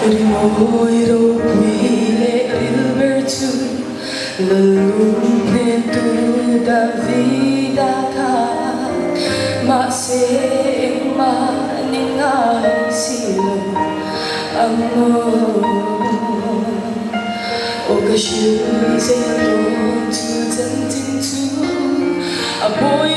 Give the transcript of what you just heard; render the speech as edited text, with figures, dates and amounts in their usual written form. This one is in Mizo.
Rimawi ropui leh ril ber chu Lallunghnentu Davida kha mahse engmah ni ngai si lo ang maw. Aw ka hril zel dawn chu chanchin chu a pawi.